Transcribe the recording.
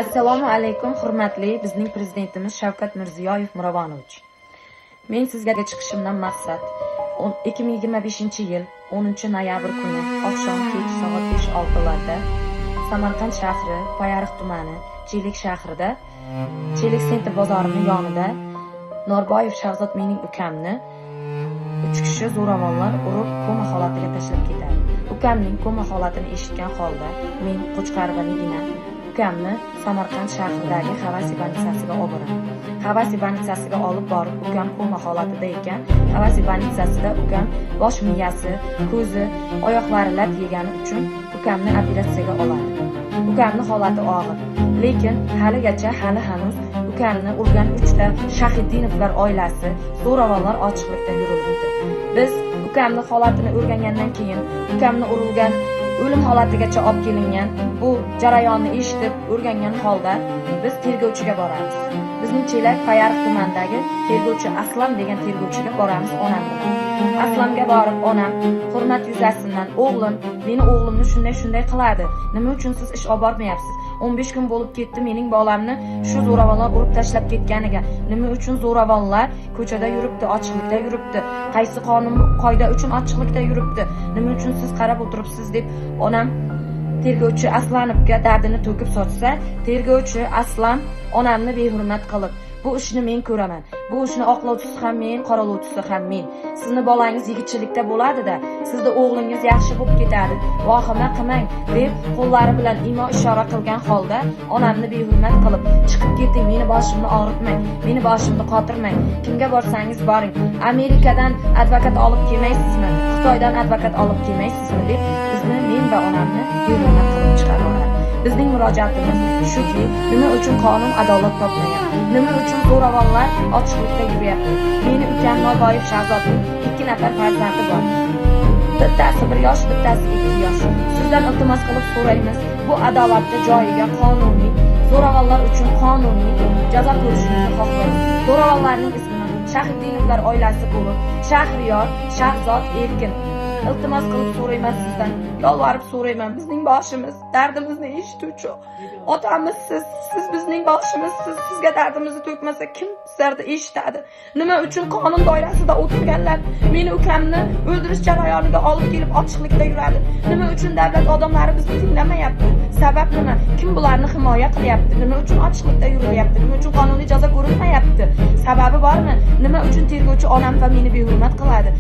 Assalomu alaykum, hurmatli bizning prezidentimiz Shavkat Mirziyoyev Miromonovich. Men sizga chiqishimdan maqsad 2025-yil 10 noyabr kuni oqshom kech soat 5-6larda Samarqand shahri, Payariq tumani, Chelak shahrida, Chelak Center bozorini yonida Norboyev Shahzod, mening ukamni uch kishi zo'ravonlar urib, koma holatiga tashlab ketadi. Ukamning koma holatini eshitgan holda men, Qo'chqarova Nigina, ukamni Samarqand shahridagi Havasi больница siga olib boraman. Havasi больница siga olib borib, ukam koma holatida ekan. Havasi больница sida ukam bosh miyasi, ko'zi, oyoqlari lat yegani uchun ukamni operatsiyaga oladi. Ukamni holati og'ir. Lekin haligacha, hali hanuz ukamni urgan uchta Shahiddinovlar oilasi, zo'ravonlar ochiqlikda yurilibdi. Biz ukamni holatini o'rgangandan keyin, ukamni urilgan, o'lim holatigacha olib kelingan bu jarayonni eshitib, o'rgangan holda biz tergovchiga boramiz. Bizning Chelak, Payariq tumanidagi tergovchi Aslam degan tergovchiga boramiz onam bilan. Aslamga borib onam hurmat yuzasidan: "O'g'lim, meni o'g'limni shunday shunday qiladi. Nima uchun siz ish olib bormayapsiz? 15 kun bo'lib ketdi mening bolamni shu zo'ravonlar urib tashlab ketganiga. Nima uchun zo'ravonlar ko'chada yuribdi, ochiqlikda yuribdi? Qaysi qonun qoida uchun ochiqlikda yuribdi? Nima uchun siz qarab o'tiribsiz?" deb onam tergovchi Aslanovga dardini to'kib sochsa, tergovchi Aslam onamni behurmat qilib: "Bu ishni men ko'raman. Bu ishni oqlovchisi ham men, qoralovchisi ham men. Sizni bolangiz yigitchilikda bo'ladi-da, sizni o'g'lingiz yaxshi bo'lib ketadi. Vahima qilmang", deb qo'llari bilan imo ishora qilgan holda onamni behurmat qilib: "Chiqib keting, meni boshimni og'ritmang, meni boshimni qotirmang. Kimga borsangiz boring. Amerikadan advokat olib kelmaysizmi? Xitoydan advokat olib kelmaysizmi?" deb bizni, men va onamni behurmat qilib chiqarib yuboradi. Bizning murojaatimiz shuki, nima uchun qonun adolat topmayapti? Nima uchun zo'ravonlar ochiqlikda yuryapti? Meni ukam Norboyev Shahzodning ikki nafar farzandi bor. Bittasi 1 yosh, bittasi 2 yosh. Sizdan iltimos qilib so'raymiz, bu adolatni joyiga, qonuniy zo'ravonlar uchun qonuniy jazo ko'rishimizni xohlaymiz. Zo'ravonlarning ismini Shahiddinovlar oilasi bo'lib, Shahriyor, Shahzod, Erkin. Iltimos qilib so'rayman sizdan, yolvorib so'rayman. Bizning boshimiz, dardimizni eshituvchi otamiz siz, siz bizning boshimizsiz. Sizga dardimizni to'kmasa, kim bizlarni eshitadi? Nima uchun qonun doirasida o'tirganlar meni ukamni o'ldirish jarayoniga olib kelib ochiqlikda yuradi? Nima uchun davlat odamlari bizni tinglamayapti? Sabab nima? Kim bularni himoya qilyapti? Nima uchun ochiqlikda yurilyapti? Nima uchun qonuniy jazo ko'rilmayapti? Sababi bormi? Nima uchun tergovchi onam va meni behurmat qiladi?